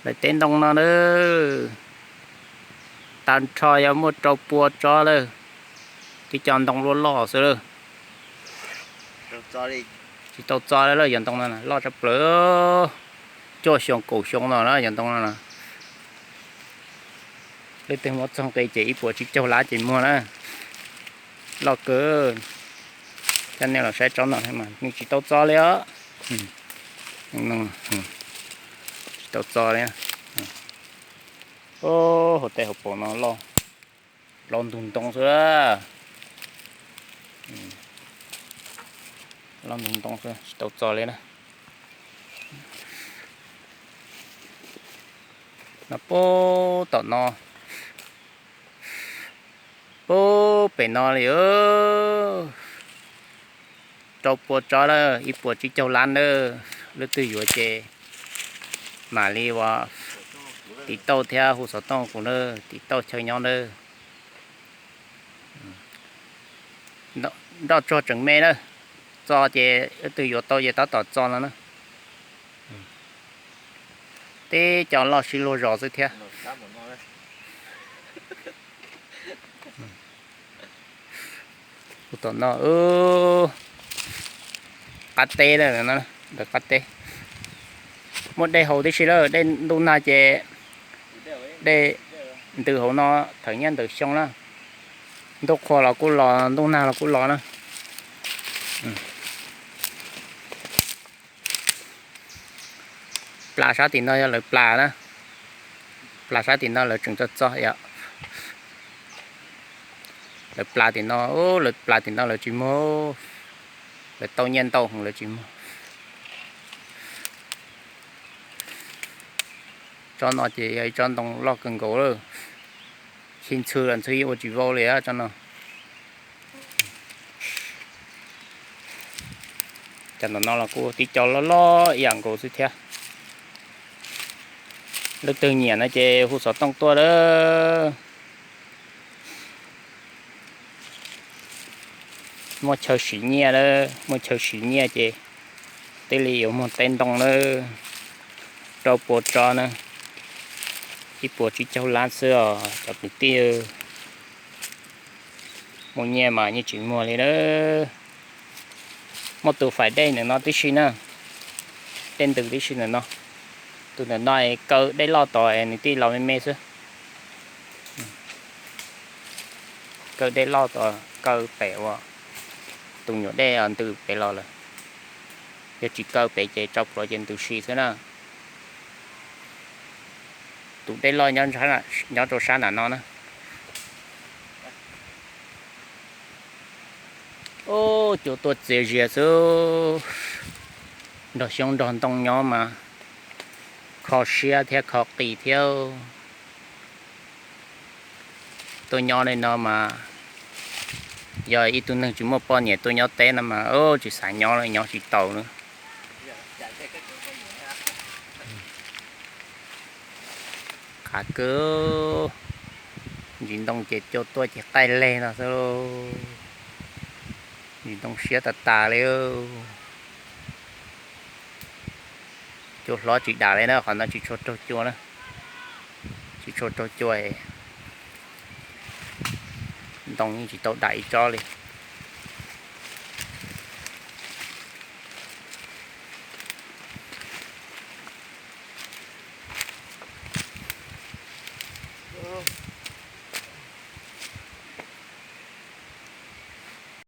Lawv teb ntoo no na, tag nrho yog muaj rau pua tsob lawm, tib co ntoo loj loj xwb lawm. Tsis tau txo lawm, yog ntoo no loj tshaj plaws, cuaj xyoo kaum xyoo no na yog ntoo no na. Leej twg muab txog nqi ces ib puas tsib caug lab ces muag na. Loj kawg. Coj nej los saib tsob no mas nws tsis tau txo li os. Tsis tau txo li. Hauv tej hauv paus no loj, loj ntug ntoo xwb. Loj ntug ntoo xwb, tsis tau txo li na. No puag tom no, puag pem no li, rau pua tsob lawm, ib puas tsib caug lab na. Leej twg yuav ces mam li ua tiv tauj thiab hu xov tooj kuv na, tiv tauj chaw nyob na. Nroj tsuag tseem me na, txo ces leej twg yuav tau ces tab tom txo no na. Tib co loj sib luag zos xwb thiab. Hu tom no, qab teb lawm, ntawm qab teb. Muaj dej haus tib si lawm, dej ntuj nag ces dej ntws hauv no thawm nyiaj ntawm xyoo na. Ntuj qhua los kuj los, ntuj nag los kuj los na. Plas sab tim no yog lawv plas na. Plas sab tim no lawv tseem txo txo yom. Lawv plas tim no, lawv plas tim no lawv tsis muag. Lawv tau nyiaj ntau heev lawv tsis muag. Tsob no ces yog ib tsob ntoo loj kawg nkaus lawm. Khi ntxhw los ntxhw yeej ua tsis vau li tsob no. Cov ntawm no los kuj tib co loj loj ib yam nkaus xwb thiab. Leej twg nyiam no ces hu xov tooj tuaj lawm. Muaj chaw siv nyiaj lawm, muaj chaw siv nyiaj ces thiaj li yuav muag teb ntoo lawm. Rau pua tsob na, ib puas tsib caug lab xwb os cov kwv tij. Muaj nyiaj mas yeej tsis muag li na. Muaj tus faim dej ntawm no tib si na, dej ntws tib si ntawm no. Tus ntawm no kaw dej loj tod es nws tij los me me xwb. Kaw dej loj tod, kaw pem uas tus nyuam dej ntws pem los lawm. Yog tsis kaw pem ces tsau plhuav ces ntws si xwb na. Tus dej loj nyob rau sab nram no na. Ub, cua tuaj txias zias xwb. Nrog xyoob nrog ntoo nyob mas kho siab thiab kho qis thiab. Tuaj nyob li no mas yog ib tug neeg tsis muaj poj niam tuaj nyob teb no mas tsis xav nyob li, nyob tsis taus li. Qab kawg. Ntsis ntoo ces cua tuaj ces qaij leg no xwb. Ntsis ntoo siab tas tas li. Cua hlob tsis dam li na, qhov no tsis tshua raug cua na. Tsis tshua raug cua. Ntoo yeej tsis tau dam ib tsob li.